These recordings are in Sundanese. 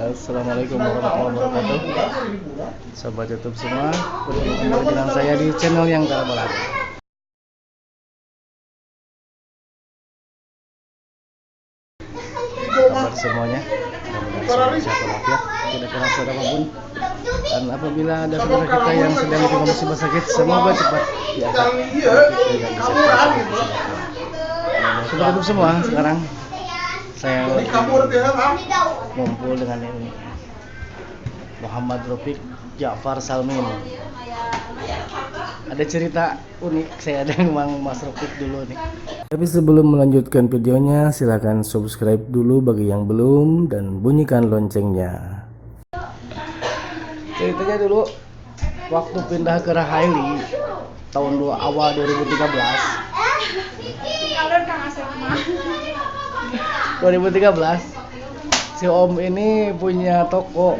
Assalamualaikum warahmatullahi wabarakatuh. Sobat YouTube semua, bertemu kembali dengan saya di channel yang tak berada. Kabar semuanya, mudah-mudahan sehat walafiat, tidak kurang sehat apapun. Dan apabila ada saudara kita yang sedang ditimpa musibah sakit, semoga cepat diangkat dan bisa disembuhkan. Sobat YouTube semua, sekarang saya ngumpul dengan ini Muhammad Rofik Ja'far Salmin. Ada cerita unik saya dengan Mas Rofik dulu nih. Tapi sebelum melanjutkan videonya, silahkan subscribe dulu bagi yang belum dan bunyikan loncengnya. Ceritanya dulu waktu pindah ke Rahaili tahun awal 2013. 2013 si Om ini punya toko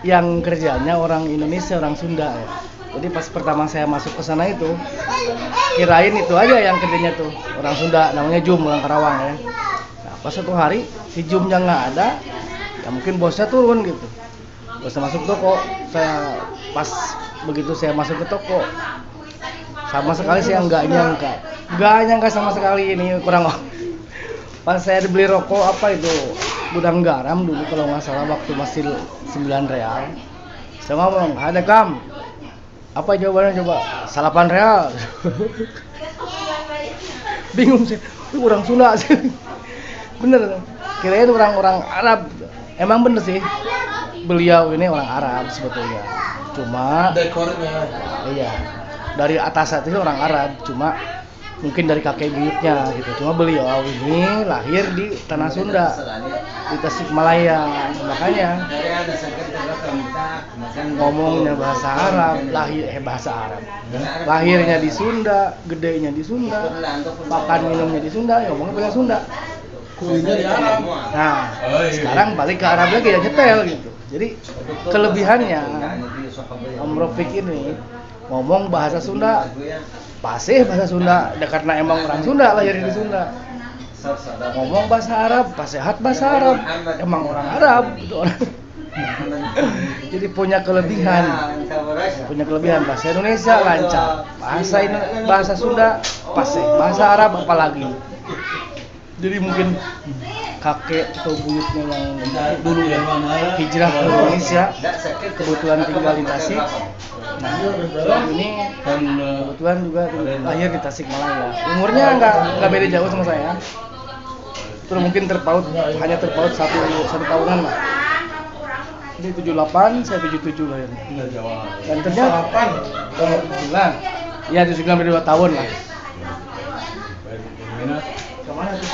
yang kerjanya orang Indonesia, orang Sunda ya. Jadi pas pertama saya masuk ke sana itu kirain itu aja yang kerjanya tuh orang Sunda, namanya Jum, orang Karawang ya. Nah, pas suatu hari si Jumnya nggak ada, ya mungkin bosnya turun gitu. Bosnya masuk toko, saya pas begitu saya masuk ke toko sama sekali saya nggak nyangka sama sekali ini kurang. Pas saya beli rokok apa itu Gudang Garam dulu kalau nggak salah waktu masih 9 real. Saya ngomong, ada kam. Apa jawabannya coba? 8 real. Bingung sih, itu orang Sunda sih. Bener, kirain orang-orang Arab. Emang bener sih, beliau ini orang Arab sebetulnya. Cuma dekornya. Iya, dari atas itu orang Arab, cuma mungkin dari kakek buyutnya gitu. Cuma beliau ini lahir di tanah Sunda, di Tasikmalaya. Makanya ngomongnya bahasa Arab, lahir bahasa Arab. Lahirnya di Sunda, gedenya di Sunda, makan minumnya di Sunda, ya ngomongnya bahasa Sunda. Kulinya di Arab. Nah, sekarang balik ke Arab lagi ya nyetel gitu. Jadi kelebihannya Om Rofik ini ngomong bahasa Sunda, pasih bahasa Sunda, ya karena emang orang Sunda lahir di Sunda. Ngomong bahasa Arab, pasehat bahasa Arab, emang orang Arab gitu orang. Jadi punya kelebihan bahasa Indonesia lancar, bahasa Sunda pasih, bahasa Arab apalagi. Jadi mungkin kakek atau buyutnya yang dulu ya hijrah ke Indonesia, kebetulan tinggal di Tasik. Nah, ini kebetulan juga lahir di Tasikmalaya. Umurnya nggak beda jauh sama saya. Terus mungkin hanya terpaut satu tahunan lah. Ini 78, saya 77 lahirnya. Dan ternyata 9. Ya 79 beda 2 tahun lah. Kemana tuh?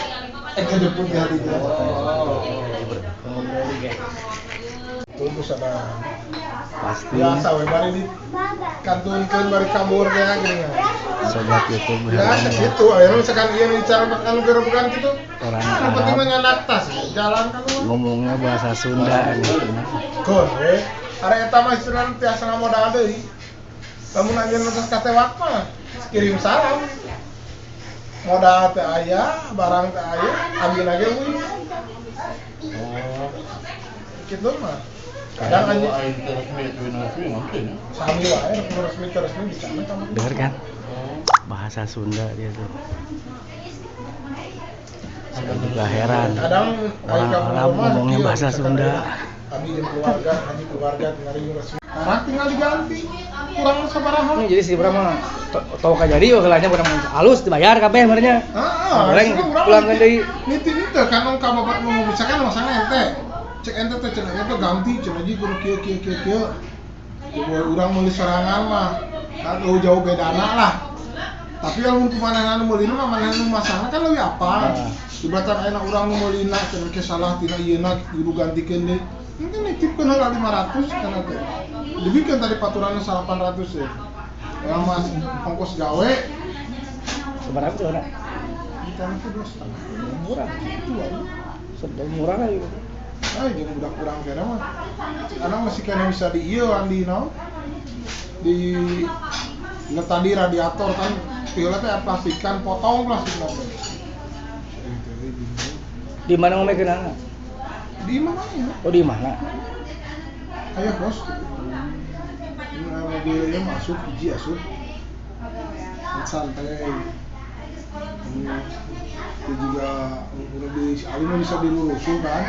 Kejemput di hati dia. Ngobrol guys. Tunggu sana. Pasti. Biasa we bari di kantunkeun bari kabur teh gini. Sobat YouTube biasa gitu, akhirnya misalkan ieu bicara makan gerobokan gitu. Orang Arab penting mah nganak tas, jalan kan ngomongnya bahasa Sunda gitu. Keun we. Ari eta mah istilahna tiasa ngamodal deui. Lamun anjeun tos katewak mah kirim salam. Modal teh aya, barang teh aya, ambil lagi euy. Oh. Kitu mah. Kadang anjing sami wae resmi resmi di sana kamu. Dengar kan? Bahasa Sunda dia tuh. Saya juga heran. Kadang orang Arab ngomongnya bahasa Sunda. Abi jeung keluarga, haji keluarga tinggal resmi. Arah tinggal diganti. Kurang sabaraha. Ini jadi si Bram mah tau ka jadi heulanya urang halus dibayar kabeh merenya. Heeh, goreng pulang deui. Niti teu kan ka bapak ngomong misalkan masalah ente. Cek ente teh cenah ente ganti cenah ji kudu kieu kieu kieu kieu. Urang meuli sorangan mah kan jauh bedana lah. Tapi lamun kumanehna nu meulina mah manehna nu masangna kan leuwih apal. Dibatan ayeuna urang nu meulina cenah ke salah tina ieuna kudu gantikeun deui. Mungkin nitipkeun heula 500 kana teh. Dibikeun tadi paturanna 800 ya. Ya mas ongkos gawe sabaraha tuh ana? Di tanah teh 2,5. Murah. Itu wae. Sedang murah kali gitu. Ah, jeung budak urang kena mah. Anak masih kena bisa di ieu di naon? Di na tadi radiator kan piula teh plastikan, potong plastikna teh. Di mana ngomongkeun? Di imah ya. Oh di mana? Aya kos. Ini mobilnya masuk hiji asup. Santai. Itu juga udah di Ali mah bisa dilurusu kan.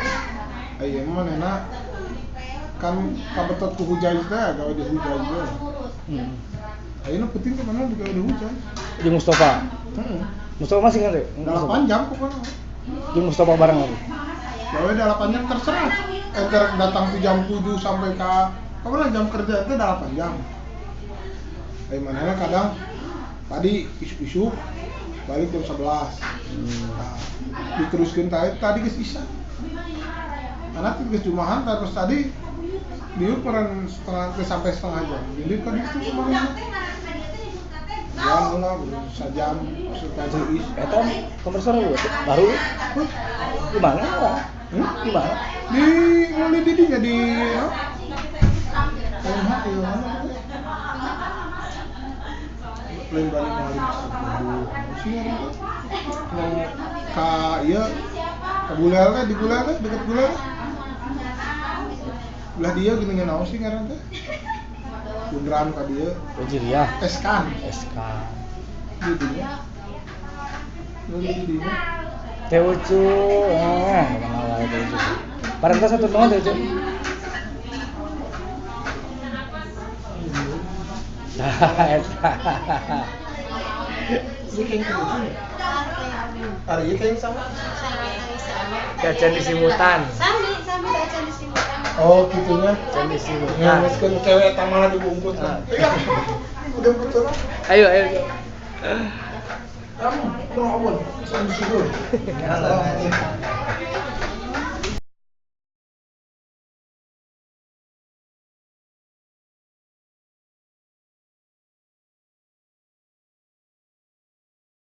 Aya mah manehna kan kabetot ku hujan teh gawe di hujan teh. Ayeuna penting ke mana digawe di hujan. Di Mustafa. Heeh. Mustafa masih kan, Re? 8 jam pokoknya. Di Mustafa bareng lagi. Gawe 8 jam terserah. Enter datang di jam 7 sampai ke pokoknya jam kerja itu 8 jam. Ayo manehna kadang tadi isu-isu balik jam 11. Nah, diteruskeun tadi geus isya. Anak geus jumahan terus tadi diuk peran setengah sampai setengah jam. Jadi kan itu kemarin. Jam lah, sajam setengah is. Eta kompresor baru. Di mana? Di mana? Di mulai di dinya di LMH ya mana? Lain balik maling sih orang teh. Ka ieu ka Gulel teh di Gulel teh deket Gulel. Belah dia gini naon sih ngaran teh? Bundaran ka dieu. Ujiriah. Eskan. SK. Di dinya. Di dinya. Teh Ucu, ah, mana wae Teh Ucu. Parantos satu nuhun Teh Ucu. Nah, eta. Ari ieu teh sama. Teh Candi Simutan. Sami, sami teh Candi Simutan. Oh, gitunya. Candi Simutan. Ngeuskeun cewek eta malah dibungkus. Iya. Udah betul. Ayo, ayo. Kamu, kurang abon. Sambil syukur. Halo.